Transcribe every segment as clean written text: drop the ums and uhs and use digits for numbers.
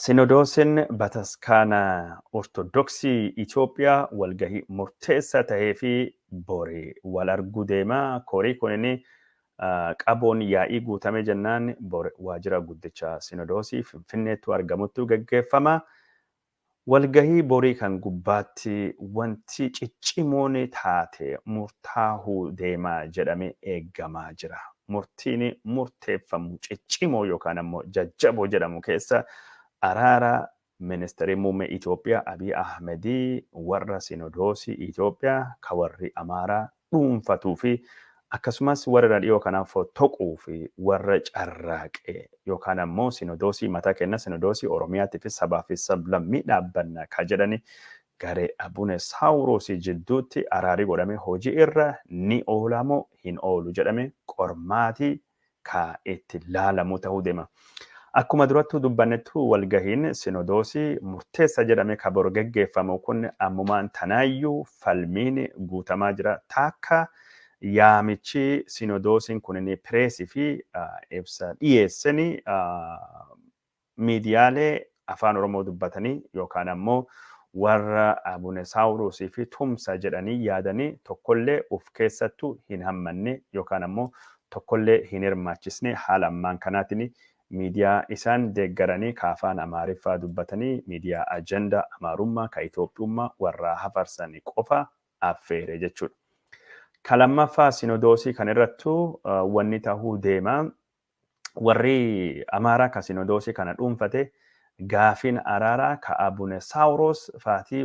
Sinodoosiin Bataskaana Ortodoksii Itoophiyaa walgahii murteessaa tahee fi bori wal arguu deema. Korii kunin qaboon yaa'ii guutame jennaan bori waajjira guddicha Sinodoosii Finfinneetti argamuttu geggeeffama. Walgahii borii kan gubbaatti wanti ciccimoon taate murtaahuu deema jedhamee eeggamaa jira. Murtiin murteeffamu ciccimoo yookaan ammoo jajjaboo jedhamu keessa araara ministeerri muummee Itoophiyaa Abiy Ahmedii warra Sinodoosii Itoophiyaa ka warri Amaaraa dhuunfatuu fi akkasumas warra dhiyoo kanaaf fotoquu fi warra carraaqe yookaan ammoo Sinodoosii mataa kenna Sinodoosii Oromiyaatii fi sabaa fi sablammii dhaabbanna ka jedhani garee Abune Saawuroosii jidduutti araari godhame hojii irra ni oolamoo hin oolu jedhame qormaatii ka itti laalamu ta'uu deema. Akkuma durattuu dubbannettu walgahiin Sinodoosii murteessa jedhame ka bor geggeeffamu kun ammumaan tanaayyuu falmiin guutamaa jira. Taakka yaamichi Sinodoosiin kunin pireesii fi ibsa dhiyeessanii miidiyaalee afaan Oromoo dubbatanii yookaan ammoo warra Abune Saawuroosii fi tumsa jedhanii yaadanii tokkollee uf keessattuu hin hammanne yookaan ammoo tokkollee hin hirmaachisne. Haala ammaan kanaatiin miidiyaa isaan deeggaranii ka afaan Amaariffaa dubbatanii, miidiyaa ajandaa Amaarummaa ka Itoophiyummaa warraa hafarsanii qofa affeere jechuudha. Ka lammaffaa Sinodoosii kan irrattuu wanni tahuu deema. Warri Amaaraa ka Sinodoosii kana dhuunfate gaafiin araaraa ka Abune Saawuroos faatii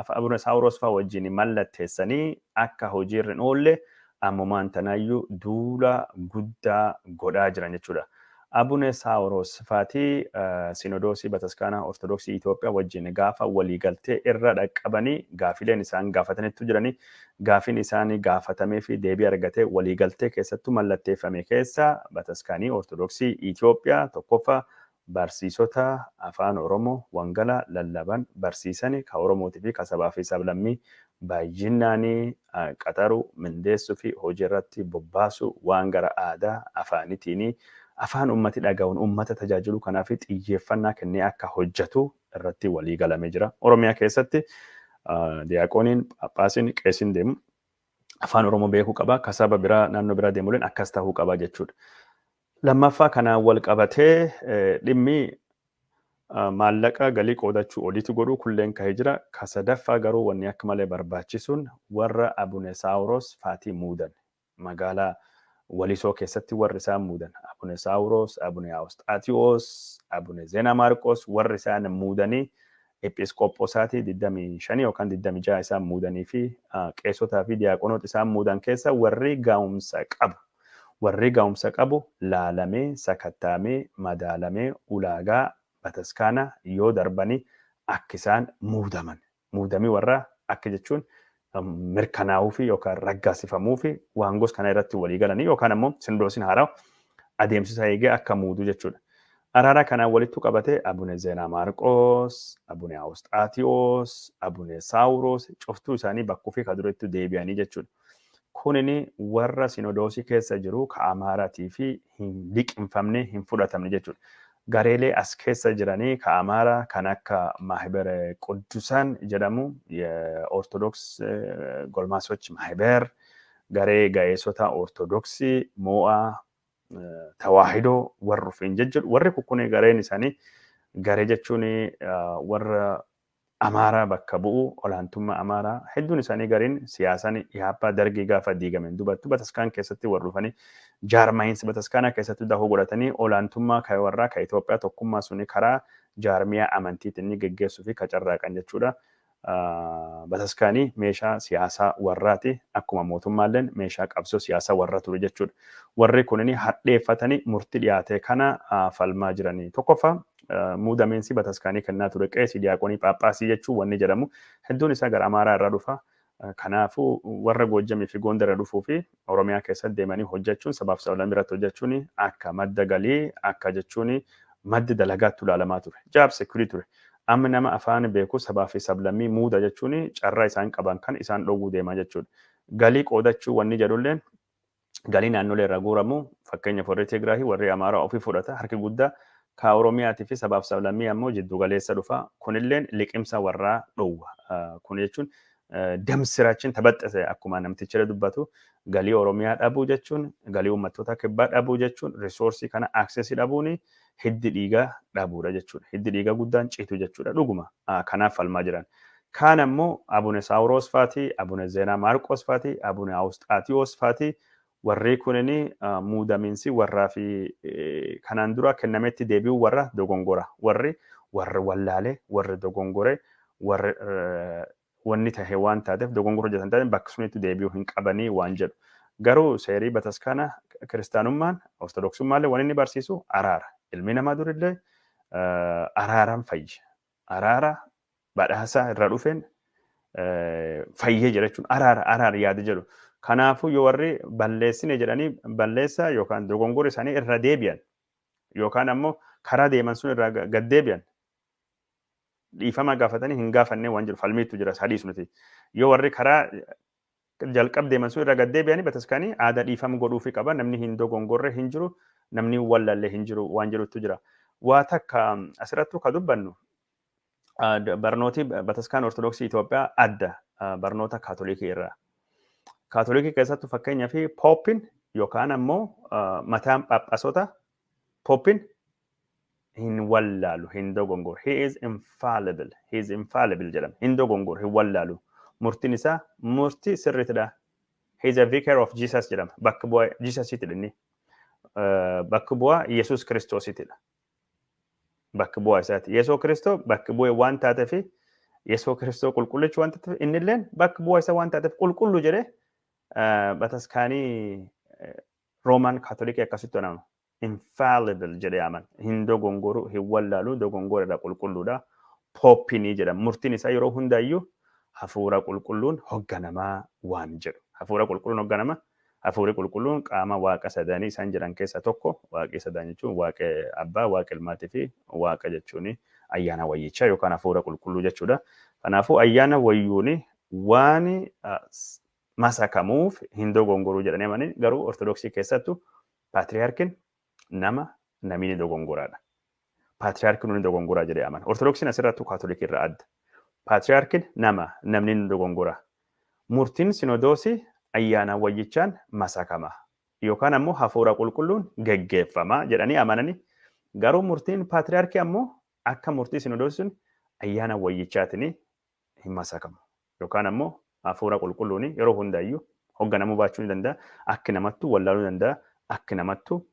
Abune Saawuroos faa wajjin mallatteessanii akka hojiirra hin oolle ammumaan tanaayyuu duula guddaa godhaa jiran jechuudha. Abune Saawuroos faatii Sinodoosii Bataskaanaa Ortodoksii Itoophiyaa wajjin gaafa waliigaltee irra dhaqqabanii gaafileen isaan gaafatanittu jiranii, gaafiin isaan gaafatamee fi deebii argatee waliigaltee keessattuu mallatteeffame keessa Bataskaanii Ortodoksii Itoophiyaa tokkoffaa barsiisota afaan Oromoo wangala lallaban barsiisani ka Oromootii fi ka sabaa fi sablammii baay'innaanii qaxaru, mindeessuu fi hojii irratti bobbaasu, waan gara aadaa afaanitiin afaan ummati dhaga'uun ummata tajaajilu kanaaf xiyyeeffannaa kennee akka hojjetu irratti walii galamee jira. Oromiyaa keessatti diyaaqooniin, phaaphaasiin, qeesiin deemu afaan Oromoo beekuu qaba. Ka saba biraa naannoo biraa deemuleen akkas ta'uu qaba jechuudha. Lammaffaa kanaan wal qabatee dhimmi maallaqa galii qoodachuu oliitu godhuu kulleen kahee jira. Ka sadaffaa garuu wanni akka malee barbaachisuun warra Abune Saawuroos faatii muudan. Magaalaa Walisoo keessatti warri isaan muudan Abune Saawuroos, Abune Awusxaatiyoos, Abune Zeenaa Maarqoos warri isaan muudanii Ephisqophosaatii 25 yookaan 26 isaan muudanii fi qeesotaa fi diyaaqonoota isaan muudan keessa warri gaa'umsa qabu. Warri gaa'umsa qabu laalamee, sakattaamee, madaalamee ulaagaa bataskaana yoo darbanii akka isaan muudaman. Muudamii warra akka jechuun mirkanaa'uu fi yookaan raggaasifamuu fi waan gos kana irratti walii galanii yookaan ammoo sinodoosiin haaraa adeemsisa eegee akka muudu jechuudha. Araara kanaan walittu qabatee Abune Zeenaa Maarqoos, Abune Awusxaatiyoos, Abune Saawuroos cuftuu isaanii bakkuu fi kaduretti deebi'anii jechuudha. Kunini warra sinodoosii keessa jiru ka Amaaraatii fi hin liqimfamne, hin fudhatamne jechuudha. Gareelee as keessa jiranii ka Amaaraa kan akka Maahibere Quddusaan jedhamu, Ortodoks Golmaasoch Maahiber, garee ga'eessota Ortodoksii Moo'aa Tawaahidoo warra ofiin jejjedhu, warri kukkunee gareen isaanii garee jechuun warra Amaaraa bakka bu'u, olaantummaa Amaaraa hedduun isaanii gariin siyaasaan Ihaappaa Dargii gaafa diigameen dubattu bataskaan keessatti warra dhufanii jaarmayiinsa bataskaanaa keessatti dahoo godhatanii olaantummaa ka warraa ka Itoophiyaa tokkummaa suni karaa jaarmiyaa amantiitiin ni geggeessuu fi ka carraaqan jechuudha. Bataskaanii meeshaa siyaasaa warraati, akkuma mootummaalleen meeshaa qabsoo siyaasaa warra ture jechuudha. Warri kunini hadheeffatanii murtii dhiyaate kana falmaa jiranii. Tokkoffaa, muudamiinsi bataskaanii kennaa ture qeesii, diyaaqonii, phaaphaasii jechuun wanni jedhamu hedduun isaa gara Amaaraa irraa dhufa. Kanaafuu warra Goojjamii fi Gondar irra dhufuu fi Oromiyaa keessatti deemanii hojjechuun, sabaaf sablammii irratti hojjechuun akka madda galii, akka jechuun maddi dalagaatti ilaalamaa ture. Job security ture. Amma nama afaan beeku sabaa fi sablammii muuda jechuun carraa isaan qaban kan isaan dhowwuu deemaa jechuudha. Galii qoodachuu wanni jedhulleen, galii naannolee irraa guuramu, fakkeenyaaf warri Tigraahii, warri Amaaraa ofii fudhata harki guddaa. Ka Oromiyaatii fi sabaaf sablammii ammoo jiddu galeessa dhufa. Kunilleen liqimsa warraa dhowwa. Kun jechuun ደም ስራችን ተበጠሰ akkuma namtichi dubbatu, galii Oromiyaa dhabuu jechuun, galii uummattoota kibbaa dhabuu jechuun, resource kana access dhabuun hiddi dhiigaa dhabuudha jechuudha. Hiddi dhiigaa guddaan citu jechuudha dhuguma. Kanaaf falmaa jiran. Kaan ammoo Abune Saawuroos faati, Abune Zeenaa Maarqos faati, Abune Awusxaatiyoos faati, warri kunini muudamiinsi warraa fi kanaan dura kennametti deebi'uu warra dogongora. Warri wallaalee, warri dogongore, warri wanni tahe waan taateef dogongora hojjetan taate bakka sunitti deebi'uu hin qabanii waan jedhu. Garuu seerii bataskaana kiristaanummaan ortodoksummaan waan inni barsiisu araara. Ilmi namaa durillee araaraan fayya. Araara badhaasa irra dhufeen fayyee jira jechuun araara araara yaada jedhu. Kanaafuu yoo warri balleessine jedhanii balleessa yookaan dogongora isaanii irra deebi'an yookaan ammoo karaa deeman sun irraa gad deebi'an, dhiifama gaafatanii hin gaafanne waan jiru falmiitu jira sadiis nuti. Yoo warri karaa jalqab deeman sun irra gad deebi'anii, bataskaanii aadaa dhiifama godhuufii qaba. Namni hin dogongorre hin jiru, namni wallalle hin jiru waan jedhutu jira. Waa takka asirrattuu ka dubbannu, barnooti bataskaan Ortodoksii Itoophiyaa adda barnoota Kaatolikii irraa. Kaatolikii keessattuu fakkeenyaa fi pooppiin yookaan ammoo mataan phaaphaasota, pooppiin hin wallaalu, hin dogongoru. He is infallible. He is infallible jedhama. Hin dogongoru, hin wallaalu. Murtiin isaa murtii sirriitidha. He is a vicar of Jesus jedhama. Bakka bu'aa Jesusiitidha inni. Bakka bu'aa Yesuus Kiristoositidha. Bakka bu'aa isaati. Yesuus Kiristoos bakka bu'ee waan taateef, Yesuus Kiristoos qulqullichi waan taateef, innilleen bakka bu'aa isaa waan taateef qulqullu jedhee bataskaanii Roomaan Kaatolikii akkasitti nama. Infallible jedhee aman. Hin dogongoru, hin wallaalu, dogongora irraa qulqulluudha. Pooppiinii jedhama. Murtiin isaa yeroo hundaayyuu hafuura qulqulluun hogganamaa waan jedhu. Hafuura qulqulluun hoogganama. Hafuurri qulqulluun qaama waaqa sadanii isaan jedhan keessaa tokko. Waaqni sadan jechuun waaqa abbaa, waaqa ilmaatii fi waaqa jechuun ayyaana wayyichaa yookaan hafuura qulqulluu jechuudha. Kanaafuu ayyaana wayyuun waan masakamuuf hin dogongoruu jedhanii amanii, garuu Ortodoksii keessattuu paatriyaarkiin nama, namni dogongoraadha. Paatriyaarkiin ni dogongoraa jedhee amana. Ortodoksiin asirrattuu Kaatolikii irraa adda. Paatriyaarkiin nama, namni ni dogongora. Murtiin sinodoosii ayyaana wayyichaan masakama yookaan ammoo hafuura qulqulluun geggeeffama jedhanii amananii, garuu murtiin paatriyaarkii ammoo akka murtii sinodoosii sun ayyaana wayyichaatiin hin masakamu yookaan ammoo hafuura qulqulluun yeroo hundaayyuu hoogganamuu baachuu ni danda'a, akki namattu wallaaluu danda'a, akki namattu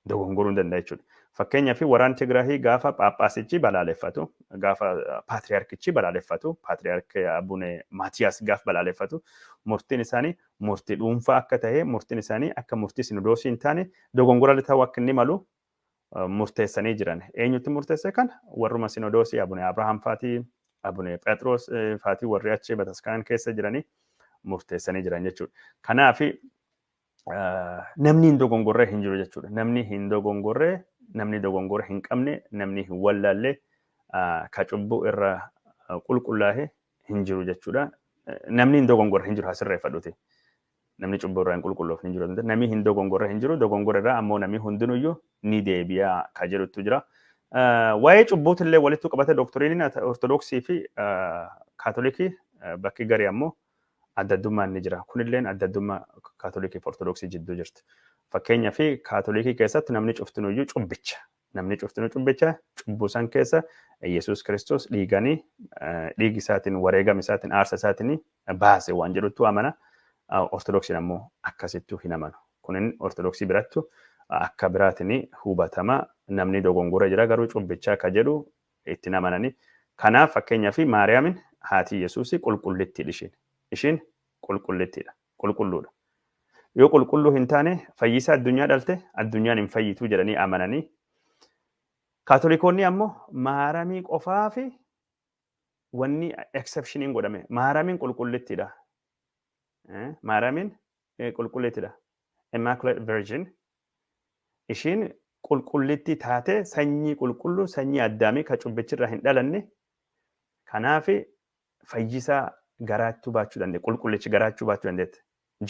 dogongoruu ni danda'a jechuudha. Fakkeenyaaf waraan Tigraahii gaafa phaaphaasichi balaaleffatu, gaafa paatriyaarkichi balaaleffatu, paatriyaarkii Abune Maatiyaas gaafa balaaleffatu, murtiin isaanii murtii dhuunfaa akka ta'e, murtiin isaanii akka murtii sinodoosii hin taane, dogongora ta'uu akka inni malu murteessanii jiran. Eenyutti murteesse kana? Warruma sinodoosii Abune Abrahaam faatii, Abune Phexros faatii, warri achi bataskaan keessa jiranii murteessanii jiran jechuudha. Kanaaf namni hin dogongorree hin jiru jechuudha. Namni hin dogongorree, namni dogongora hin qabne, namni hin wallaalle, ka cubbuu irra qulqullaa'e hin jiru jechuudha. Namni hin dogongorre hin jiru, haa sirreeffadhuti. Namni cubbuu irraa hin qulqulloofne hin jiru. Namni hin dogongorre hin jiru. Dogongora irraa ammoo namni hundinuyyuu ni deebi'a ka jedhutu jira. Waa'ee cubbuutillee walitti qabate doktoriiniin Ortodoksii fi Kaatolikii bakki garii ammoo adda addummaan ni jira. Kunilleen adda addummaa Kaatolikii fi Ortodoksii jidduu jirti. Fakkeenyaaf Kaatolikii keessatti namni cuftinuyyuu cubbicha. Namni cuftinuu cubbicha. Cubbuu san keessa Yesuus Kiristoos dhiiganii, dhiigi isaatiin, wareegama isaatiin, aarsa isaatiin baase waan jedhuttu amana. Ortodoksiin ammoo akkasittuu hin amanu. Kunin Ortodoksii birattu akka biraatiin hubatama. Namni dogongora jira garuu cubbichaa akka jedhu ittiin amananii. Kanaaf fakkeenyaaf Maariyaamin haati Yesuus qulqullittiidha ishiin. Ishiin qulqullittiidha. Qulqulluudha. Yoo qulqulluu hin taane fayyisaa addunyaa dhalte addunyaan hin fayyituu jedhanii amananii. Kaatolikoonni ammoo Maaramii qofaa fi wanni exceptioniin godhame. Maaramiin qulqullittiidha. Maaramiin qulqullittiidha. Immaculate Virgin. Ishiin qulqullittii taate sanyii qulqulluu, sanyii addaamii ka cubbichirraa hin dhalanne, kanaaf fayyisaa garaachuu baachuu dandeette, qulqullichi garaachuu baachuu dandeette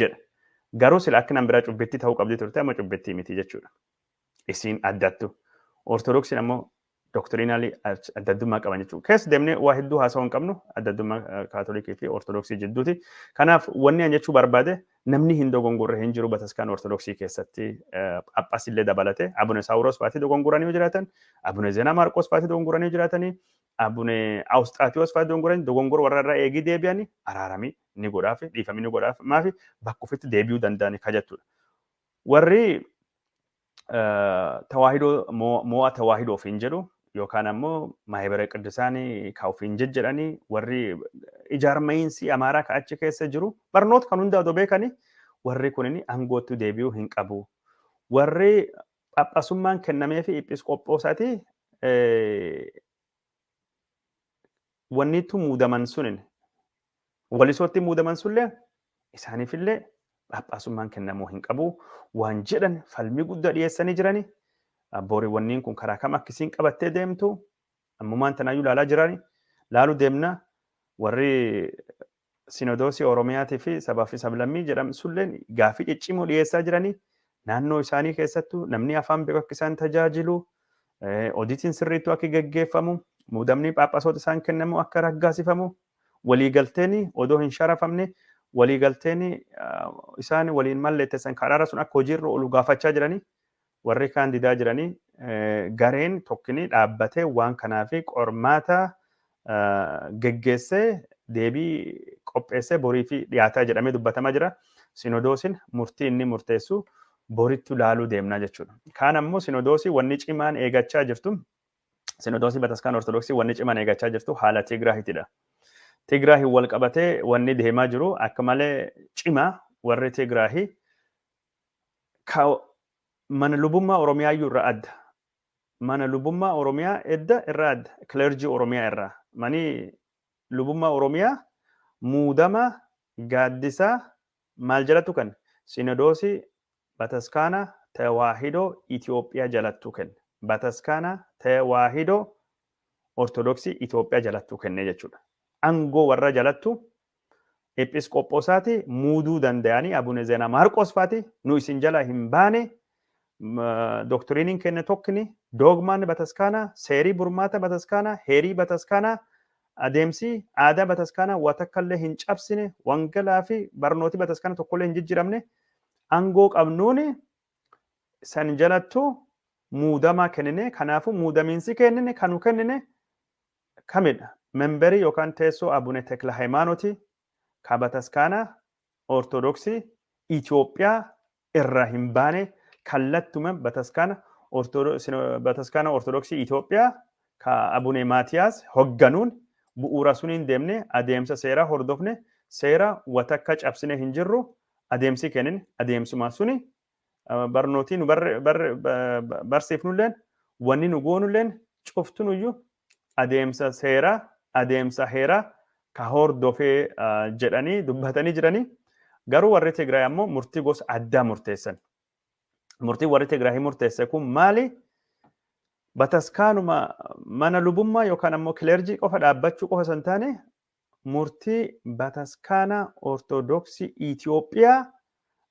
jedha. Garuu sila akka nan biraa cubbittii ta'uu qabdi turte, amma cubbittii miti jechuudha. Isiin addattu. Ortodoksiin ammoo doctrinally adda addummaa qaban jechuudha. Keessa deemnee waa hedduu haasa'uu hin qabnu adda addummaa Kaatolikii fi Ortodoksii jidduuti. Kanaaf wanni an jechuu barbaade, namni hin dogongorre hin jiru. Bataskaan Ortodoksii keessatti Phaaphaas illee dabalate, Abune Saawuros fa'aatii dogongoranii yoo jiraatan, Abune Zeenaa Maarqos fa'aatii dogongoranii yoo jiraatanii, Abune Awusxaatiyoos fa'aatii dogongoranii, dogongora warra irraa eegii deebi'anii araaramii ni godhaaf, dhiifamii ni godhaaf, maafi bakka ofitti deebi'uu danda'anii kajattudha. Warri tawaahidoo, mo'a tawaahidoo ofiin jedhu yookaan ammoo maahibara qiddisaanii ka ofiin jejjedhanii, warri ijaarmayiinsi Amaaraa ka achi keessa jiru barnoota kan hundaa odoo beekanii, warri kunin aangootti deebi'uu hin qabu. Warri Phaphasummaan kennamee fi Iphisqophoosaati wanniitu muudaman sunin Walisootti muudaman sunillee isaaniifillee Phaaphaasummaan kennamuu hin qabu waan jedhan falmii guddaa dhiyeessanii jirani. Boori wanniin kun karaa kam akkisiin qabattee deemtu ammumaan tanaayyuu ilaalaa jirani. Laaluu deemna. Warri Sinodoosii Oromiyaatii fi sabaa fi sablammii jedhamu sunilleen gaafii ciccimoo dhiyeessaa jirani. Naannoo isaanii keessattuu namni afaan beeku akka isaan tajaajilu, oditiin sirriittuu akka geggeeffamu, muudamni Phaaphaasota isaan kennamu akka raggaasifamu, waliigalteen odoo hin sharafamne waliigalteen isaan waliin malletteessan karaara sun akka hojiirra oolu gaafachaa jiranii. Warri kaan didaa jiranii, gareen tokkini dhaabbatee waan kanaaf qormaata geggeessee deebii qopheessee borii fi dhiyaataa jedhamee dubbatamaa jira. Sinodoosiin murtii inni murteessu borittu laaluu deemnaa jechuudha. Kaan ammoo sinodoosii wanni cimaan eegachaa jirtu, Sinodoosii Bataskaan Ortodoksii wanni cimaan eegachaa jirtu haala Tigraahitidha. Tigraahi wal qabatee wanni deemaa jiru akka malee cimaa. Warri Tigraahi mana lubummaa Oromiyaa iyyuu irraa adda. Mana lubummaa Oromiyaa edda irraa adda. Clergy Oromiyaa irraa. Mani lubummaa Oromiyaa muudama gaaddisaa maal jalattu kan Sinodoosii Bataskaana Tewaahidoo Itoophiyaa jalattu kenne. Bataskaana Tewaahidoo Ortodoksii Itoophiyaa jalattu kenne jechuudha. Aangoo warra jalattu Episqophosaati muuduu danda'anii, Abune Zeenaa Maarqos faati nu isin jala hin baane, doctrineiin kenne tokkini, doogmaan bataskaanaa, seerii burmaata bataskaanaa, heerii bataskaanaa, adeemsi aadaa bataskaanaa waa takka illee hin cabsine, wangelaa fi barnooti bataskaanaa tokkollee hin jijjiiramne, aangoo qabnuuni san jalattu muudamaa kennine. Kanaafuu muudamiinsi kennine kanu kennine kamidha? Memberii yookaan teessoo Abune Tekla Hayimaanooti ka bataskaana Ortodoksii Itoophiyaa irraa hin baane, kallattuma bataskaana Ortodoksii Itoophiyaa ka Abune Maatiyaas hogganuun bu'uura suniin deemne, adeemsa seeraa hordofne, seera watakka cabsine hin jirru, adeemsi kennin adeemsuma suni, barnootii nu barsiifnulleen, wanni nu goonulleen cuftunuyyuu adeemsa seeraa, adeemsa heeraa ka hordofee jedhanii dubbatanii jiranii. Garuu warri Tigraay ammoo murtii gosa addaa murteessan. Murtii warri Tigraay murteesse kun maali? Bataskaanuma mana lubummaa yookaan ammoo clergy qofa dhaabbachuu qofa san taane, murtii bataskaana Ortodoksii Itoophiyaa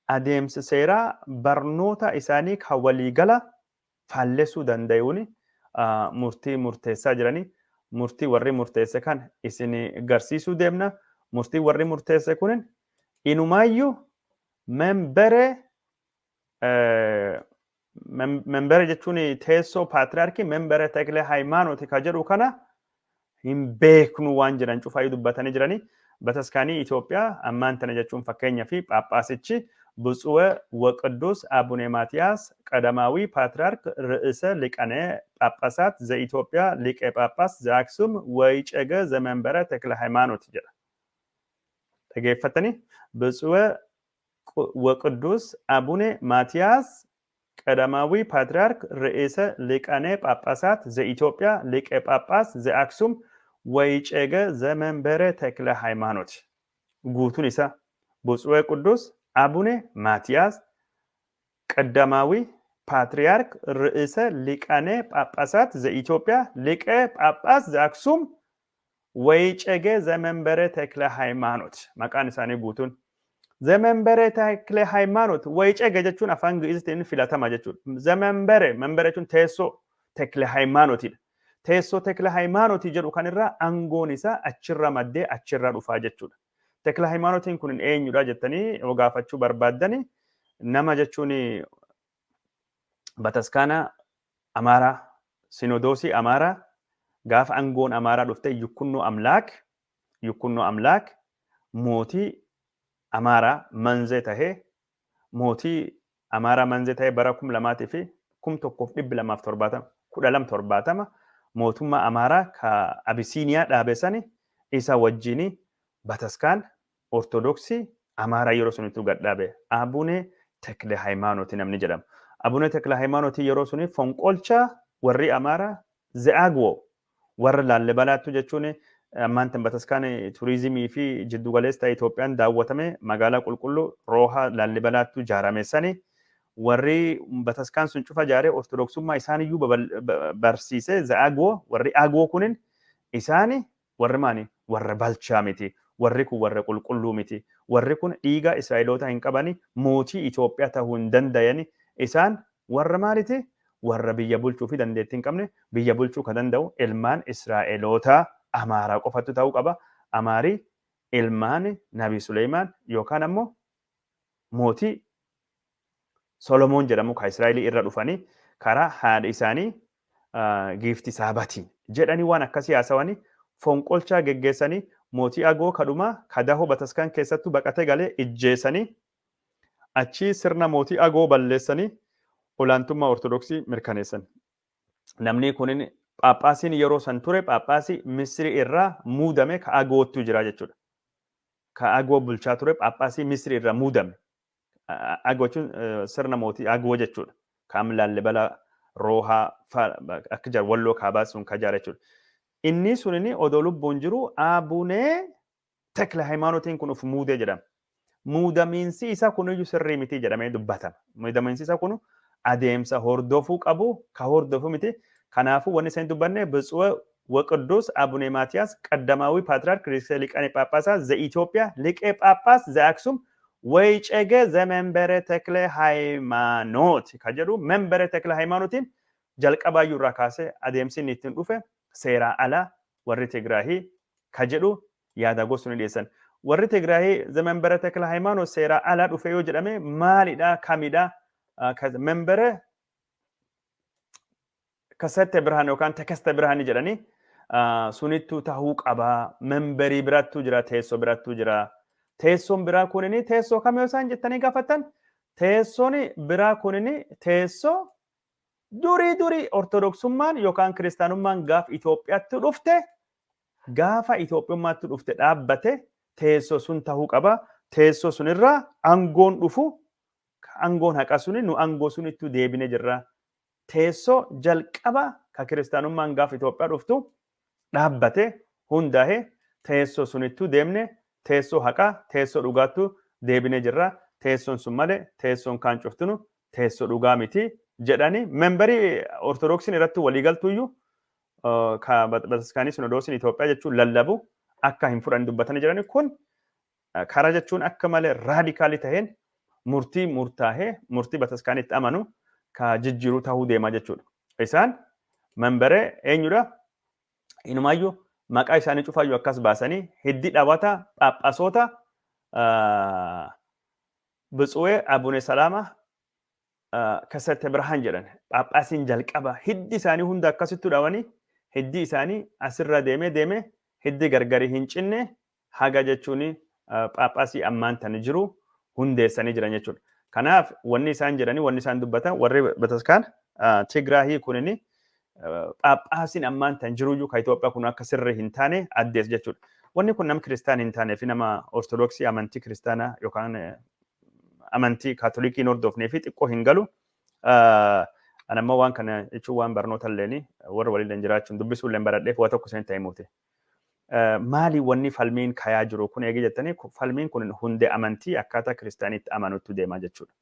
adeemsa seeraa barnoota isaanii kan waliigala faallessuu danda'uun murtii murteessaa jiranii. Murtii warri murteesse kan isin garsiisuu deemna. Murtii warri murteesse kun inumaayyuu membere jechuun teessoo paatriyaarkii Membere Tekle Hayimaanooti ka jedhu kana hin beeknu waan jedhan cufaayyuu dubbatanii jiranii. Bataskaanii Itoophiyaa ammaan tana jechuun fakkeenya fi Phaaphaasichi ብፁዕ ወቅዱስ አቡነ ማትያስ ቀዳማዊ ፓትርያርክ ርእሰ ሊቃነ ጳጳሳት ዘኢትዮጵያ ሊቀ ጳጳስ ዘአክሱም ወእጨጌ ዘመንበረ ተክለ ሃይማኖት jedha. Dhageeffatanii, ብፁዕ ወቅዱስ አቡነ ማትያስ ቀዳማዊ ፓትርያርክ ርእሰ ሊቃነ ጳጳሳት ዘኢትዮጵያ ሊቀ ጳጳስ ዘአክሱም ወእጨጌ ዘመንበረ ተክለ ሃይማኖት፣ guutuun isaa ብፁዕ ቅዱስ አቡነ ማትያስ ቀዳማዊ ፓትርያርክ ርእሰ ሊቃነ ጳጳሳት ዘኢትዮጵያ ሊቀ ጳጳስ ዘአክሱም ወእጨጌ ዘመንበረ ተክለ ሃይማኖት፣ maqaan isaanii guutuun ዘመንበረ ተክለ ሃይማኖት። ወእጨጌ jechuun afaan Gi'izitiin filatama jechuudha. ዘመንበረ፣ መንበረ jechuun teessoo. Tekle Hayimaanotiidha. Teessoo Tekle Hayimaanotii jedhu kanirraa aangoon isaa achirra maddee achirra dhufaa jechuudha. Tekle Hayimaanotiin kun eenyudha jettanii yoo gaafachuu barbaaddani, nama jechuun bataskaana Amaaraa, Sinodoosii Amaaraa, gaafa aangoon Amaaraa dhufte Yukkunnoo Amlaak mootii Amaaraa manzee tahee, mootii Amaaraa manzee tahee bara 2270, 1270 mootummaa Amaaraa ka Abisiiniyaa dhaabe sani isa wajjini bataskaan Ortodoksii Amaaraa yeroo sunittuu gad dhaabe Abune Tekle Hayimaanooti namni jedhamu. Abune Tekle Hayimaanooti yeroo suni fonqolcha warri Amaaraa Ze'aagwoo warra Laallibalaattu jechuun ammaan tan bataskaan turizimii fi jiddugaleessa ta'e Itoophiyaan daawwatame, magaalaa qulqulluu Roohaa Laallibalaattu ijaarame sani, warri bataskaan sun cufa ijaaree Ortodoksummaa isaaniyyuu barsiise Ze'aagwoo. Warri Aagwoo kunin isaani warri maani? Warra balchaa miti. Warri kun warra qulqulluu miti. Warri kun dhiiga Israa'eloota hin qabani, mootii Itoophiyaa ta'uu hin dandayani. Isaan warra maaliti? Warra biyya bulchuu fi dandeettii hin qabne. Biyya bulchuu ka danda'u ilmaan Israa'eloota Amaaraa qofattu ta'uu qaba. Amaarii ilmaan Nabi Suleymaan yookaan ammoo mootii Solomoon jedhamu ka Israa'elii irra dhufanii karaa haadha isaanii giifti Saabatiin jedhanii, waan akkasii haasawanii fonqolchaa geggeessanii, mootii Agoo kadhumaa kadahoo bataskaan keessattuu baqatee galee ijjeessanii, achii sirna mootii Agoo balleessanii olaantummaa Ortodoksii mirkaneessan. Namni kunin Phaaphaasiin yeroo san ture, Phaaphaasii Misri irraa muudame ka Agoottu jira jechuudha. Ka Agoo bulchaa ture Phaaphaasii Misri irraa muudame. Agoo jechuun sirna mootii Agoo jechuudha. Kaam Laallibala Roohaa akka jar Walloo kaabaa sun ka jaara jechuudha. Inni sunini odoo lubbuun jiru Abunee Tekle Hayimaanotiin kun uf muudee jedhama. Muudamiinsi isa kuniyyuu sirrii miti jedhamee dubbatama. Muudamiinsi isa kun adeemsa hordofuu qabu ka hordofu miti. Kanaafuu wanni isaan dubbanne ብፁዕ ወቅዱስ አቡነ ማትያስ ቀዳማዊ ፓትርያርክ ርእሰ ሊቃነ ጳጳሳት ዘኢትዮጵያ ሊቀ ጳጳስ ዘአክሱም ወእጨጌ ዘመንበረ ተክለ ሃይማኖት ka jedhu, መንበረ ተክለ ሃይማኖtiin jalqabaayyuu irraa kaasee adeemsi inni ittiin dhufe seeraa alaa warri Tigraahii ka jedhu yaada gosu ni dhiyeessan. Warri Tigraahii ዘመንበረ ተክለ ሃይማኖት seeraa alaa dhufe yoo jedhame maalidha, kamidha? መንበረ ከሰተ ብርሃን yookaan ተከስተ ብርሃን jedhanii sunittuu tahuu qabaa. Memberii birattuu jira, teessoo birattuu jira. Teessoon biraa kunini teessoo kam yoo isaan jettanii gaafattan, teessoon biraa kunini teessoo durii durii Ortodoksummaan yookaan Kiristaanummaan gaaf Itoophiyaatti dhufte, gaafa Itoophiyummaatti dhufte dhaabbate teessoo sun tahuu qaba. Teessoo sunirraa aangoon dhufu, aangoon haqa suni nu aangoo sunittuu deebine jirra. Teessoo jalqaba ka Kiristaanummaan gaaf Itoophiyaa dhuftu dhaabbate hundaa'e, teessoo sunittuu deemne, teessoo haqaa, teessoo dhugaattu deebine jirra. Teessoon sun malee teessoon kaan cuftunu teessoo dhugaa miti jedhanii memberii Ortodoksiin irratti waliigaltuyyuu ka bataskaanii sinodoosiin Itoophiyaa jechuun lallabu akka hin fudhanne dubbatanii jirani. Kun karaa jechuun akka malee radicalii taheen murtii murtaahee murtii bataskaaniitti amanu ka jijjiiruu tahuu deemaa jechuudha. Isaan memberee eenyudha? Inumaayyuu maqaa isaanii cufaayyuu akkas baasanii hiddi dhawata Phaaphasoota ብፁዕ አቡነ ሰላማ ከሰተ ብርሃን jedhan. Phaaphaasiin jalqaba hiddi isaanii hunda akkasittu dhawanii, hiddi isaanii asirra deemee deemee hiddi gargari hin cinne haga jechuun Phaaphaasii ammaan tan jiru hundeessanii jiran jechuudha. Kanaaf wanni isaan jedhanii, wanni isaan dubbatan, warri bataskaan Tigraahii kunini Phaaphaasiin ammaan tan jiruyyuu ka Itoophiyaa kun akka sirrii hin taane addees jechuudha. Wanni kun nama kiristaan hin taanee fi nama Ortodoksii amantii kiristaanaa yookaan amantii Kaatolikii hin hordofnee fi xiqqoo hin galu. Ani ammoo waan kana jechuun waan barnoota illeeni warra waliin jiraachuun dubbisuu illee baradheef waa tokko isin ta'e muute. Maali wanni falmiin kayaa jiru kun eegi jettanii, falmiin kun hundee amantii akkaataa kiristaaniitti amanutti deemaa jechuudha.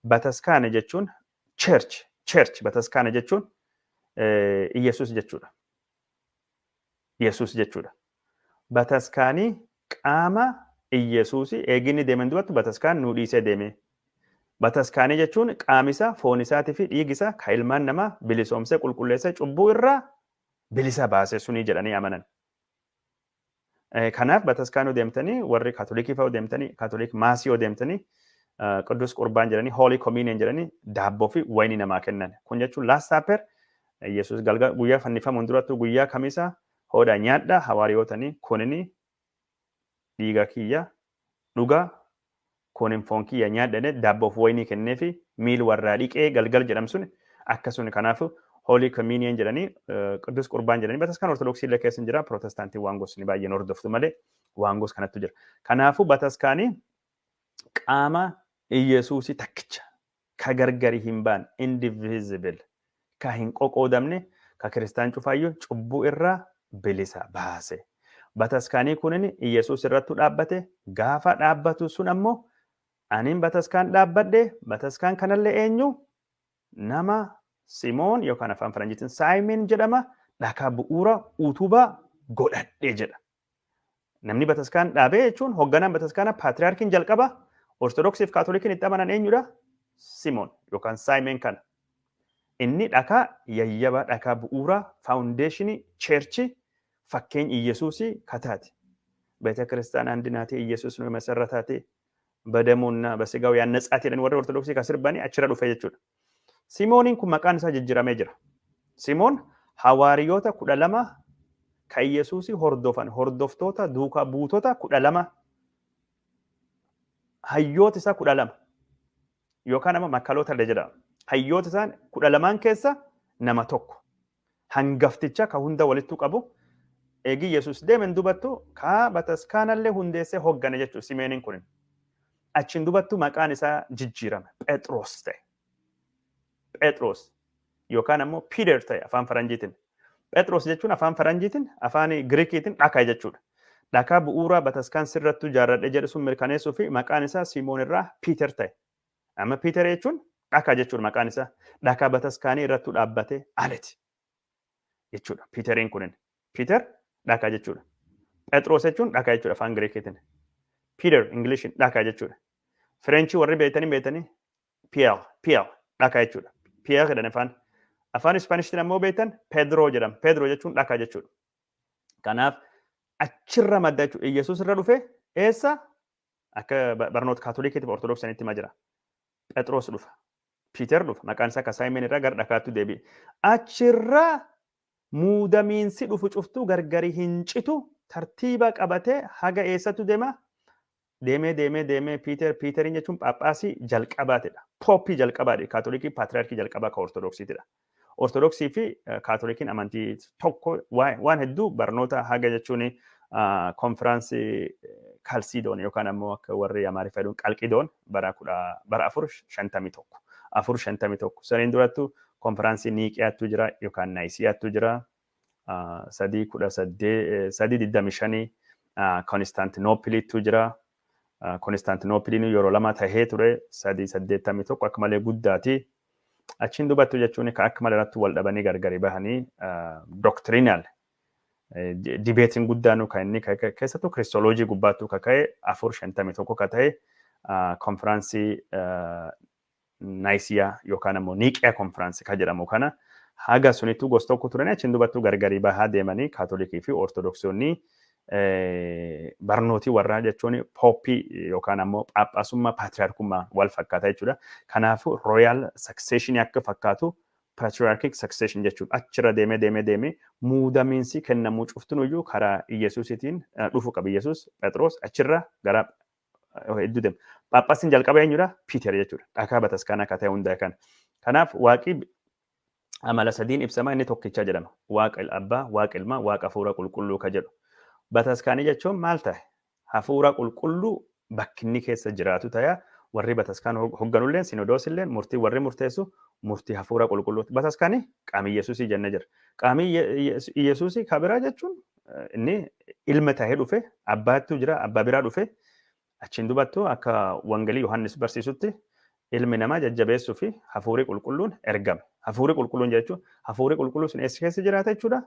Bataskaana jechuun church, bataskaana jechuun Iyesuus jechuudha. Yesuus jechuudha. Bataskaanii qaama Iyesuusi eeginni deeman duratti bataskaan nu dhiisee deeme. Bataskaanii jechuun qaami isaa, foon isaatii fi dhiigi isaa ka ilmaan namaa bilisoomsee, qulqulleessee, cubbuu irraa bilisa baase sunii jedhanii amanan. Kanaaf bataskaanuu deemtanii, warri Kaatolikii fa'aa deemtanii, Catholic massii yoo deemtanii, Qidduus Qurbaan jedhanii, Holy Communion jedhanii daabboo fi wayinii namaa kennan. Kun jechuun Last Supper, Yesuus galgala guyyaa fannifamuun durattu, guyyaa Kamisa, "Hodha, nyaadha," hawaariyootanii, "Kunini dhiiga kiyya dhugaa, kunin foon kiyya nyaadha," daabboo fi wayinii kenneefi miil warraa dhiqee galgal jedhamu sun akkasuma. Kanaaf Holy Communion jedhanii, Qidduus Qurbaan jedhanii bataskaan Ortodoksii illee keessa jira. Pirootestaantiin waan gosni baay'een hordoftu malee waan gos kanattu jira. Kanaafuu bataskaanii qaama Iyesuusii takkicha ka gargari hin baane, indivisible, ka hin qoqoodamne, ka kiristaan cufaayyuu cubbuu irraa bilisa baase. Bataskaanii kunin Iyesuus irrattu dhaabbate. Gaafa dhaabbatu sun ammoo, "Anin bataskaan dhaabbadhe, bataskaan kanallee eenyu nama Simoon yookaan afaan Faranjiitiin Saayimeen jedhama, dhakaa bu'uura utubaa godhadhe," jedha. Namni bataskaan dhaabee jechuun hoogganaan bataskaana, paatriyaarkiin jalqaba Ortodoksii fi Kaatolikiin itti amanan eenyudha? Simoon yookaan Saayimeen kana. Inni dhakaa yayyaba, dhakaa bu'uuraa, foundationii churchii, fakkeenya Iyesuusii kataati. ቤተ ክርስቲያን አንድ ናት፣ ኢየሱስ ነው የመሰረታት፣ በደሙና በስጋው ያነጻት jedhan warri Ortodoksii ka sirbanii achirra dhufe jechuudha. Simooniin kun maqaan isaa jijjiiramee jira. Simoon hawaariyoota 12 ka Iyesuusii hordofan, hordoftoota, duukaa buutota 12, hayyoota isaa 12 yookaan amma makkaloota illee jedhama. Hayyoota isaan 12n keessa nama tokko. Hangafticha ka hunda walittu qabu, eegi Yesuus deemen dubattu ka bataskaanallee hundeessee hoggane jechuudha Simeeniin kun. Achiin dubattu maqaan isaa jijjiirame, Phexros ta'e. Phexros yookaan ammoo Peter ta'e afaan Faranjiitiin. Phexros jechuun afaan Faranjiitiin, afaan Giriikiitiin dhakaa jechuudha. Dhakaa bu'uuraa bataskaan sirrattu ijaarradhe jedhu sun mirkaneessuu fi maqaan isaa Simoon irraa Peter ta'e. Amma Peter jechuun dhakaa jechuudha maqaan isaa. Dhakaa bataskaanii irrattu dhaabbate aleti jechuudha. Peteriin kunin. Peter dhakaa jechuudha. Phexros jechuun dhakaa jechuudha afaan Giriikiitiin. Peter Ingiliishin dhakaa jechuudha. Fireenchii warri beektanii Pierre, Pierre dhakaa jechuudha. Pierre jedhan afaan. Afaan Ispaanishtiin ammoo beektan Pedro jedhama. Pedro jechuun dhakaa jechuudha. Kanaaf achirra madda jechuudha. Iyyasuus irra dhufe eessa? Akka barnoota Kaatolikiitiif Ortodoksanitti hima jira. Phexros dhufa. Peter dhufa. Maqaan isaa akka Saayimeen irraa gara dhakaatti deebi'e. Achirraa muudamiinsi dhufu cuftuu gargari hin citu, tartiiba qabatee haga eessattu deema? Deemee deemee deemee Peter, Peteriin jechuun Phaaphaasii jalqabaatidha. Pooppii jalqabaadha. Kaatolikii paatriyaarkii jalqabaa ka Ortodoksiitidha. Ortodoksii fi Kaatolikiin amantii tokko, waan hedduu barnoota haga jechuun konfiraansii Kalsiidoon yookaan ammoo akka warri Amaariffaa jedhuun Qalqidoon bara kudha bara 451, 451. Saniin durattu konfiraansii Niiqiyaattu jira yookaan Naayisiyaattu jira, 318, 325 Konstaantinoopiliittu jira. Konstaantinoopiliin yeroo lama tahee ture, 381 akka malee guddaati. Achiin dubattu jechuun ka akka malee irratti wal dhabanii gargari bahanii, doctrinal debateiin guddaan kan inni keessattuu Christology gubbaattuu ka ka'e 451 ka ta'e konfiraansii Naayisiyaa yookaan ammoo Niiqiyaa konfiraansii ka jedhamu kana. Haga sunittuu gosa tokko turanii, achiin dubattuu gargarii bahaa deemanii. Kaatolikii fi Ortodoksonni barnootii warraa jechuun pooppii yookaan ammoo phaaphaasummaa, paatriyaarkummaa wal fakkaata jechuudha. Kanaafuu royal succession akka fakkaatu patriarchic succession jechuudha. Achirra deemee deemee deemee muudamiinsi kennamuu cuftunuyyuu karaa Iyesuusitiin dhufu qaba. Iyesuus, Phexros, achirra gara hedduu deema. Phaaphaasiin jalqaba eenyudha? Peter jechuudha. Dhakaa bataskaanaa akka ta'e hundaa kana. Kanaaf Waaqi amala sadiin ibsama, inni tokkicha jedhama. Waaqa Abbaa, Waaqa Ilmaa, Waaqa Hafuura Qulqulluu ka jedhu. Bataskaanii jechuun maal ta'e? Hafuura Qulqulluu bakki inni keessa jiraatu ta'a. Warri bataskaan hoogganulleen, sinodoosilleen, murtii warri murteessu murtii Hafuura Qulqulluuti. Bataskaanii qaamii Yesuusii jennee jira. Qaamii Yesuusii kabiraa jechuun inni ilma tahee dhufe, abbaattu jira, abbaa biraa dhufe. Achiin dubattu akka Wangelii Yohaannis barsiisutti ilmi namaa jajjabeessuu fi Hafuurri Qulqulluun ergame. Hafuurri Qulqulluun jechuun, Hafuurri Qulqulluun sun eessa keessa jiraata jechuudha?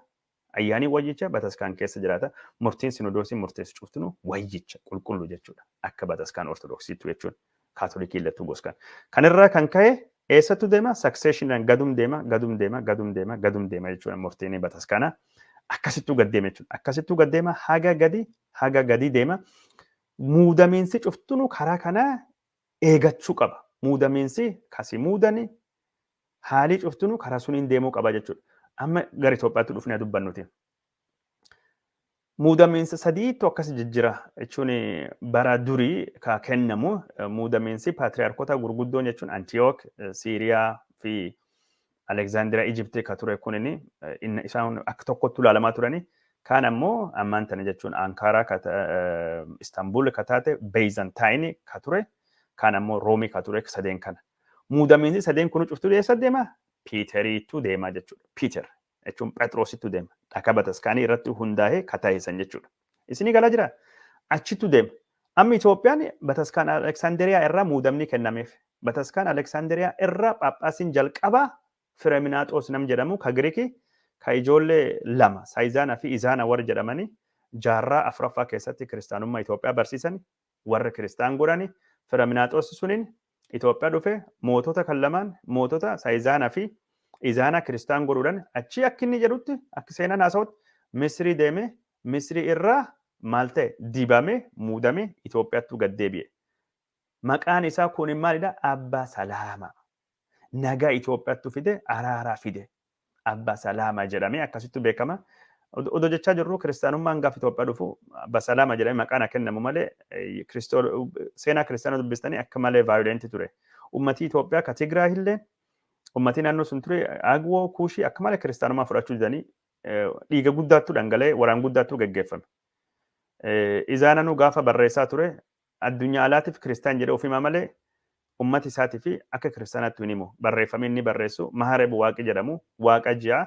Ayyaanii wayyicha bataskaan keessa jiraata. Murtiin sinodoosiin murteessu cuftinu wayyicha qulqulluu jechuudha. Akka bataskaan Ortodoksiitu jechuudha. Kaatolikii illettuu goskan. Kanirraa kan ka'e eessattu deema? Successionaan gadum deema, gadum deema, gadum deema, gadum deema jechuudha murtiin bataskaanaa. Akkasittuu gad deema jechuudha. Akkasittuu gad deema, haga gadi haga gadi deema. Muudamiinsi cuftunu karaa kanaa eegachuu qaba. Muudamiinsi kasi muudani haalii cuftunu karaa suniin deemuu qaba jechuudha. Amma gara Itoophiyaatti dhufnee dubbannuti. Muudamiinsa sadiitu akkas jijjira jechuun bara durii ka kennamu muudamiinsi paatriyaarkota gurguddoon jechuun Antiyook, Siiriyaa fi Alekzaandiriyaa Ijiptii ka ture kunini isaan akka tokkotti ilaalamaa turani. Kaan ammoo ammaan tana jechuun Ankaaraa, Istaanbul ka taate Beeyzantaayini ka ture. Kaan ammoo Roomii ka ture sadeen kana. Muudamiinsi sadeen kun cuftuu eessa deema? Piiteriitu deema jechuudha. Piiter jechuun Phexrosittu deema. Dhaka bataskaanii irratti hundaa'ee ka taasisan jechuudha. Isinii galaa jira? Achittu deema. Amma Itoophiyaan bataskaan Aleksaanderiyaa irraa muudamni kennameef. Bataskaan Aleksaanderiyaa irraa Phaaphaasiin jalqabaa Fireminaaxoos nam jedhamu ka Giriikii ka ijoollee lama Saayizaanaa fi Izaana warri jedhamanii jaarraa afuraffaa keessatti kiristaanummaa Itoophiyaa barsiisan warra kiristaan godhani. Fireminaaxoos suniin Itoophiyaa dhufe mootota kan lamaan mootota Saayizaanaa fi Izaanaa kiristaan godhuudhaan achii akka inni jedhutti, akka seenaan haasa'utti, Misrii deeme. Misrii irraa maal ta'e? Dibame, muudame, Itoophiyaattu gad deebi'e. Maqaan isaa kun maalidha? Abbaa Salaama. Nagaa Itoophiyaattu fide, araaraa fide. Abbaa Salaama jedhamee akkasittu beekama. Odoo jechaa jirru kiristaanummaan gaafa Itoophiyaa dhufu Abbaa Salaama jedhamee maqaan haa kennamu malee seenaa kiristaanaa dubbistanii akka malee violent ture. Uummatii Itoophiyaa ka Tigraay illee, uummatii naannoo sun ture Agwoo Kuushii akka malee kiristaanummaa fudhachuu didanii dhiiga guddaattu dhangala'ee waraan guddaattu geggeeffame. Izaananuu gaafa barreessaa ture addunyaa alaatiif kiristaan jedhee of himaa malee ummata isaatii fi akka kiristaanaatti hin himu. Barreeffamni inni barreessu Mahareeb waaqi jedhamu waaqa ji'a,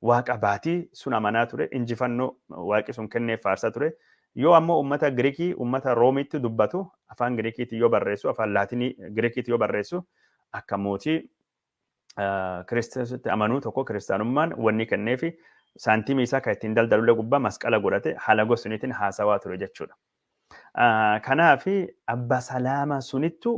waaqa baatii sun amanaa ture, injifannoo waaqi sun kenneef faarsaa ture. Yoo ammoo ummata Giriikii, ummata Roomiitti dubbatu afaan Giriikiitti yoo barreessu, afaan Laatinii Giriikiitti yoo barreessu akka mootii Kiristoositti amanuu tokko kiristaanummaan wanni kenneefi saantimii isaa kan ittiin daldalullee gubbaa masqala godhate haala gosuniitiin haasawaa ture jechuudha. Kanaaf Abba Salaamaa sunittu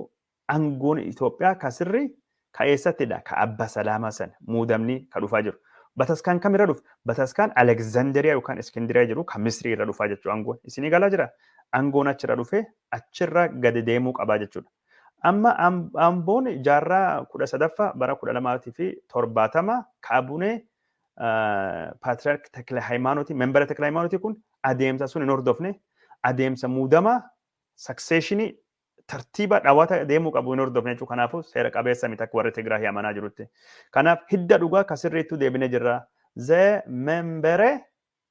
aangoon Itoophiyaa ka sirrii ka eessattidha? Ka Abba Salaamaa sana muudamni ka dhufaa jiru. Bataskaan kamirra dhufe? Bataskaan Alekzanderiyaa yookaan Iskindiriyaa jiru ka Misrii irra dhufaa jechuudha aangoon. Isinii galaa jira? Aangoon achirra dhufee achirra gadi deemuu qabaa jechuudha. Amma Amboon jaarraa 13ffaa bara 1270 kaabunee Paatriyaark Tekle Hayimaanotii, membera Tekle Hayimaanotii kun adeemsa sun hin hordofne, adeemsa muudamaa succession tartiiba dhawata deemuu qabu hin hordofne jechuudha. Kanaafuu seera qabeessa miti akka warri Tigraay amanaa jirutti. Kanaaf hidda dhugaa ka sirriittuu deebinee jirra. The membere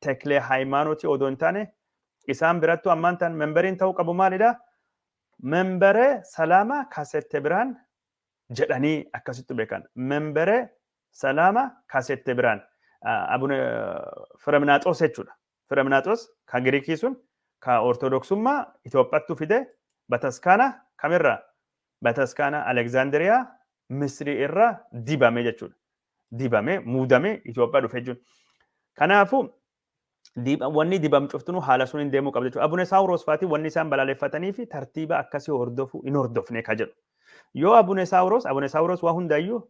Tekle Hayimaanotii odoo hin taane isaan birattuu ammaan tan memberiin ta'uu qabu maalidha? Membere Salaama Kasette Biraan jedhanii akkasitti beekan. Membere Salaama Kasette Biraan. Abune Fireminaaxoos jechuudha. Fireminaaxoos ka Giriikii sun ka Ortodoksummaa Itoophiyaattu fide bataskaana kamirraa? Bataskaana Alekzaandiriyaa Misrii irraa dibame jechuudha. Dibame, muudame Itoophiyaa dhufe jechuudha. Kanaafuu wanni dibam cuftunuu haala suniin deemuu qaba jechuudha. Abune Saawuroos faatii wanni isaan balaaleffatanii fi tartiiba akkasii hordofuu hin hordofne ka jedhu. Yoo Abune Saawuroos, Abune Saawuroos waa hundaayyuu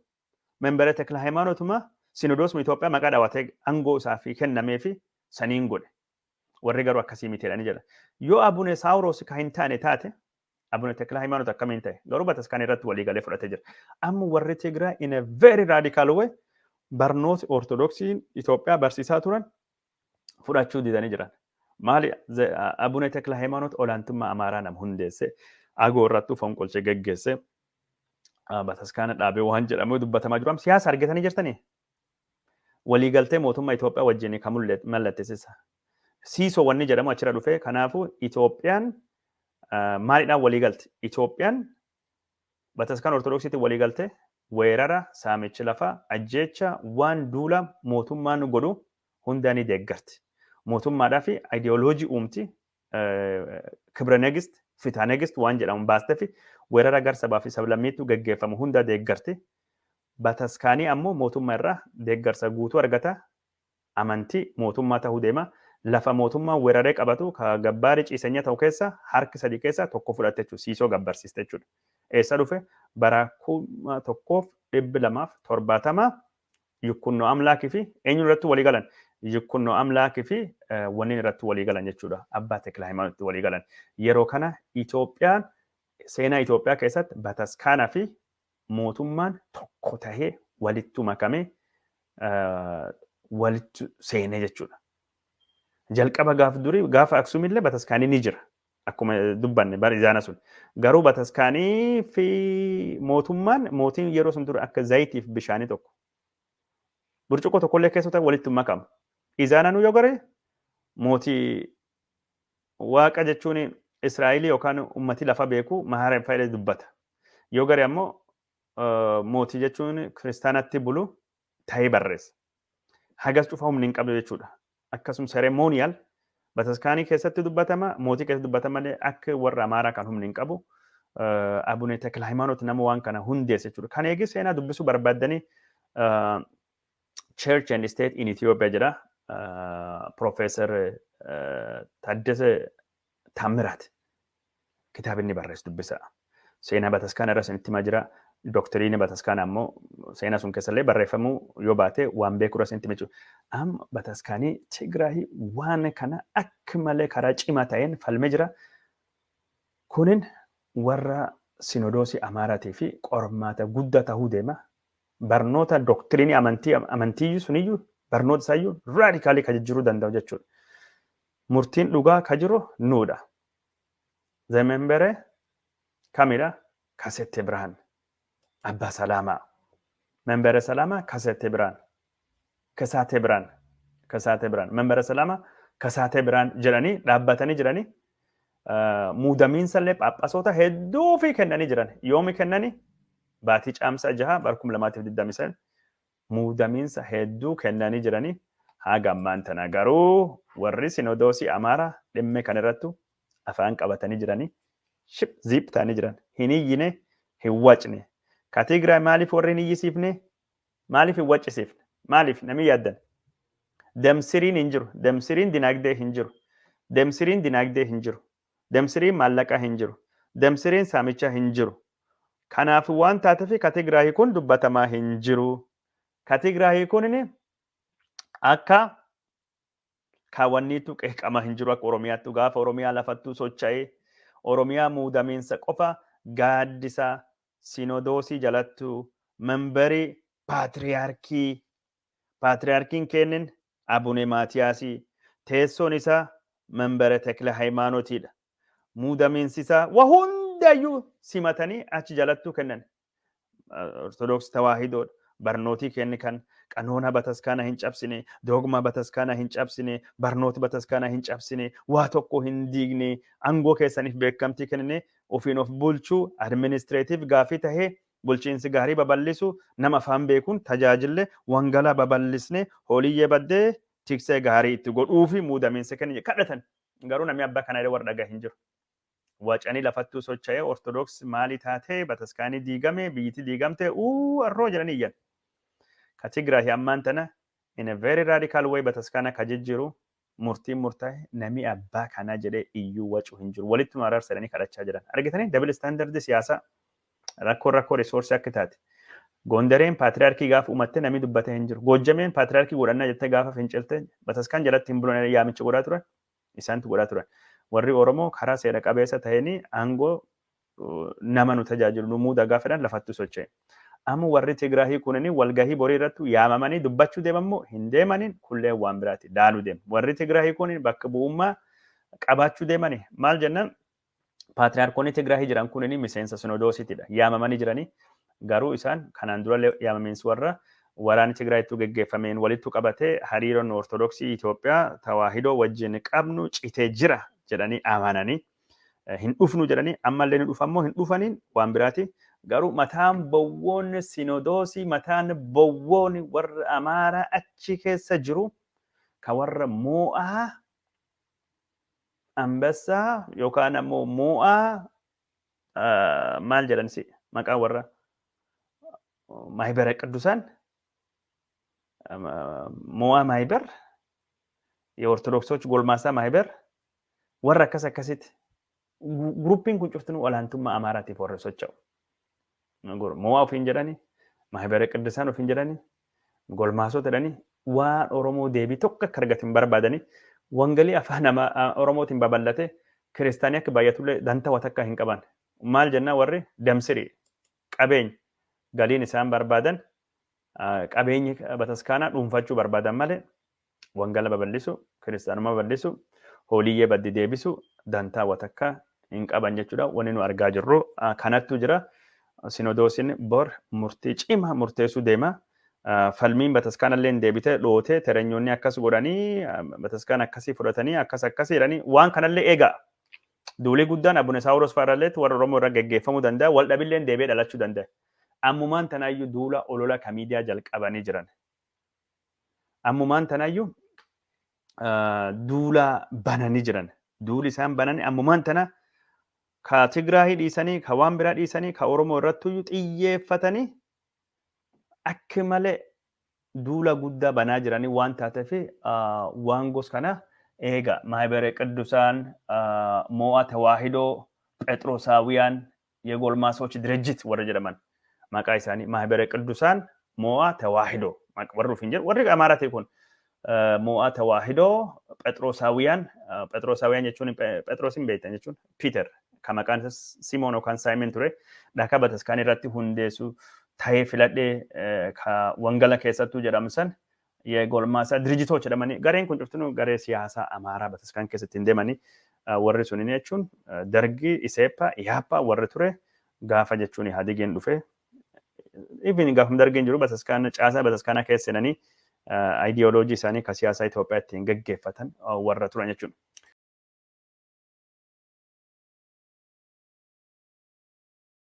membere Tekla Hayimaanootuma sinodoosuma Itoophiyaa maqaa dhawatee aangoo isaa fi kennamee fi saniin godhe. Warri garuu akkasii miti jedhanii jedha. Yoo Abune Saawuroos ka hin taane taate Abune Tekla Hayimaanoot akkamiin ta'e? Garuu bataskaan irratti walii galee fudhatee jira. Amma warri Tigraay in a very radical way barnoota Ortodoksii Itoophiyaa barsiisaa turan fudhachuu didanii jiran. Maali? Abune Tekla Hayimaanoot olaantummaa Amaaraa nama hundeesse, agoo irrattuu fonqolchee geggeesse, bataskaana dhaabee waan jedhamee dubbatamaa jiru. Siyaasa argatanii jirtanii? Waliigaltee mootummaa Itoophiyaa wajjin kan mallatteessisa. Siisoo wanni jedhamu achirra dhufe. Kanaafuu Itoophiyaan maalidhaan waliigalti? Itoophiyaan bataskaan Ortodoksiitiin waliigalte weerara, saamichi lafaa, ajjeecha, waan duula mootummaan godhu hunda ni deeggarti. Mootummaadhaa fi ayidiyooloojii uumti kibra negist, fitaa negist waan jedhamu baastee fi weerara gar sabaa fi sablammiitu geggeeffamu hunda deeggarti. Bataskaanii ammoo mootummaa irraa deeggarsa guutuu argata. Amantii mootummaa ta'uu deema. Lafa mootummaan weeraree qabatu ka gabbaarii ciisenya ta'u keessa harki sadii keessa tokko fudhatte jechuudha. Siisoo gabbarsiiste jechuudha. Eessa dhufe? Bara 1270 Yukkunnoo Amlaakii fi eenyu irratti walii galan? Yukkunnoo Amlaakii fi wanni irratti walii galan jechuudha. Abbaa Tekla Hayimaanotti walii galan. Yeroo kana Itoophiyaan, seenaa Itoophiyaa keessatti bataskaanaa fi mootummaan tokko tahee walittu makamee walittu seenee jechuudha. Jalqaba gaaf durii, gaafa Aksumillee, bataskaanii ni jira. Akkuma dubbanne bara izaana sun. Garuu bataskaanii fi mootummaan, mootiin yeroo sun ture akka zayitiif bishaanii tokko. Burcuqqoo tokkollee keessatti walitti makamu. Izaananuu yoo garee mootii waaqa jechuun Israa'elii yookaan ummati lafa beeku mahaara fayyadee dubbata. Yoo garee ammoo mootii jechuun kiristaanatti bulu ta'ee barreessa. Hagas cufa humni hin qabdu jechuudha. Akkasuma ceremonial bataskaanii keessatti dubbatama, mootii keessatti dubbatama malee akka warra Amaaraa kan humni hin qabu. Abune Tekla Hayimaanoot nama waan kana hundeesse jechuudha. Kan eegi seenaa dubbisuu barbaaddanii, Church and State in Ethiopia jedha. Professor Taddese Taammiraat kitaaba inni barreessu dubbisa. Seenaa bataskaana irra isinitti himaa jira. Doktiriini bataskaana ammoo seenaa sun keessallee barreeffamuu yoo baate waan beeku irra isinitti hima jechuudha. Amma bataskaanii Tigraahii waan kana akka malee karaa cimaa ta'een falmee jira. Kunin warra sinodoosii Amaaraatii fi qormaata guddaa tahuu deema. Barnoota doktiriinii amantii amantiiyyuu suniyyuu, barnoota isaayyuu radically ka jijjiiruu danda'u jechuudha. Murtiin dhugaa ka jiru nuudha. Zemenbere kamidha? Kasette Birhaan. Abbaa Salaamaa. Menbere Salaamaa Kasette Birhaan. Kasaatee Birhaan. Kasaatee Birhaan. Menbere Salaamaa Kasaatee Birhaan jedhanii dhaabbatanii jiranii, muudamiinsa illee phaaphasoota hedduu fi kennanii jiran. Yoomi kennanii? Baatii Caamsaa 6 bara 2023 muudamiinsa hedduu kennanii jiranii. Haga ammaan tana garuu warri sinodoosii Amaaraa dhimma kan irrattu afaan qabatanii jiranii, ship zip ta'anii jiran. Hin iyyine, hin wacne. Ka Tigraay maaliif warri hin iyyisiifne? Maaliif hin waccisiifne? Maaliif namni yaaddan? Damsiriin hin jiru. Damsiriin dinagdee hin jiru. Damsiriin dinagdee hin jiru. Damsiriin maallaqaa hin jiru. Damsiriin saamichaa hin jiru. Kanaaf waan taateef ka Tigraay kun dubbatamaa hin jiru. Ka Tigraay kun akka kaawwanniitu qeeqamaa hin jiru akka Oromiyaattu. Gaafa Oromiyaa lafattuu socho'ee, Oromiyaa muudamiinsa qofa gaaddisa sinodoosii jalattu memberii paatriyaarkii, paatriyaarkiin kennin Abune Maatiyaasii, teessoon isaa Membere Tekle Hayimaanotiidha. Muudamiinsi isaa wa hundayyuu simatanii achi jalattuu kennan. Ortodoksii Tawaahidoodha. Barnootii kenni kan qanoona bataskaana hin cabsine, doogmaa bataskaana hin cabsine, barnoota bataskaana hin cabsine, waa tokko hin diigne, aangoo keessaniif beekamtii kennine, ofiin of bulchuu, administrative gaafii tahee bulchiinsi gaarii babal'isu, nama afaan beekuun tajaajille, wangalaa babal'isne, hooliyyee baddee tiksee gaarii itti godhuu fi muudamiinsa kenne kadhatan. Garuu namni abbaa kana warra dhagaa hin jiru. Wacanii lafattuu socho'ee, Ortodoks maalii taatee, bataskaanii diigame, biyyiti diigamte, uu arroo jedhanii iyyan. Ka Tigraay ammaan tana in a very radical way bataskaana ka jijjiiru murtiin murtaa'e, nami abbaa kanaa jedhee iyyuu wacu hin jiru. Walitti nu araarsa jedhanii kadhachaa jiran. Argitanii double standard siyaasaa, rakkoon rakkoo resource akka taate. Gondareen paatriyaarkii gaafa uumatte namni dubbatee hin jiru. Goojjameen paatriyaarkii godhannaa jettee gaafa fincilte, bataskaan jalatti hin bulan yaamicha godhaa turan. Isaantu godhaa turan. Warri Oromoo karaa seera qabeessa ta'een aangoo nama nu tajaajilu nu muudaa gaafa fedhan lafattu socho'e. Amma warri Tigraahii kunini walgahii borii irratti yaamamanii dubbachuu deeman moo hin deemaniin kullee waan biraati daaluu deema. Warri Tigraahii kun bakka bu'ummaa qabaachuu deemani. Maal jennaan, paatriyaarkonni Tigraahii jiran kunini miseensa sinodoosiitidha. Yaamamanii jiranii, garuu isaan kanaan dura yaamamiinsi warra waraanni Tigraayittuu geggeeffameen walittu qabatee hariiroon Ortodoksii Itoophiyaa Tawaahidoo wajjin qabnu citee jira jedhanii amananii hin dhufnu jedhanii, ammallee ni dhufammoo hin dhufaniin waan biraati. Garuu mataan bowwoonni sinodoosii, mataan bowwoonni warra Amaaraa achi keessa jiru, ka warra moo'aa Ambassaa yookaan ammoo moo'aa maal jedhan si maqaa warra maahibara ቅዱሳን moo'aa maahibar የኦርቶዶክሶች ጎልማሳ ማህበር warra akkas akkasitti groupiin kun cuftinuu olaantummaa Amaaraatiif warra socho'u. Mo'aa ofiin jedhani, Maahibara Qiddisaan ofiin jedhani, golmaasota jedhani, waan Oromoo deebii tokko akka argatu hin barbaadani. Wangalii afaan Oromootiin babal'ate, kiristaanii akka baay'atullee danta watakka hin qaban. Maal jennaan, warri damsirii qabeenya galiin isaan barbaadan, qabeenyi bataskaanaa dhuunfachuu barbaadan malee, wangala babal'isu, kiristaanummaa babal'isu, hooliyyee baddi deebisu dantaa watakka hin qaban jechuudha. Wanni nu argaa jirru kanattu jira. Sinodoosiin bor murtii cimaa murteessuu deema. Falmiin bataskaanallee hin deebite dhootee, terenyoonni akkas godhanii, bataskaan akkasii fudhatanii, akkas akkasii jedhanii, waan kanallee eegaa. Duulii guddaan Abune Saawuros fa'aarralleetti warra Oromoo irra geggeeffamuu danda'a. Wal dhabilleen deebi'ee dhalachuu danda'a. Ammumaan tanaayyuu duula olola ka miidiyaa jalqabanii jiran. Ammumaan tanaayyuu duula bananii jiran. Duuli isaan banan ammumaan tana ka Tigraahii dhiisanii, ka waan biraa dhiisanii, ka Oromoo irrattuyyuu xiyyeeffatanii akka malee duula guddaa banaa jiranii waan taateef, waan gos kana eega. ማህበረ ቅዱሳን፣ ሞዓ ተዋሂዶ፣ ጴጥሮሳውያን የጎልማሶች ድርጅት warra jedhaman, maqaa isaanii ማህበረ ቅዱሳን፣ ሞዓ ተዋሂዶ warri ofiin jedhu, warri Amaaraa ta'e kun ሞዓ ተዋሂዶ፣ ጴጥሮሳውያን። ጴጥሮሳውያን jechuun Phexrosin beektan jechuun Peter, ka maqaan isaa Simoon yookaan Saayimeen ture, dhakaa bataskaan irratti hundeessu ta'ee filadhee ka wangala keessattuu jedhamu san, የጎልማሳ ድርጅቶች jedhamanii, gareen kun cuftinuu garee siyaasaa Amaaraa bataskaan keessatti hin deemanii. Warri sunin jechuun Dargii, Iseeppa, Ihaappa warri ture gaafa jechuun Ihadigiin dhufe, even gaafuma Dargiin jiru bataskaan caasaa bataskaanaa keessa seenanii ideology isaanii ka siyaasaa Itoophiyaa ittiin geggeeffatan warra turan jechuudha.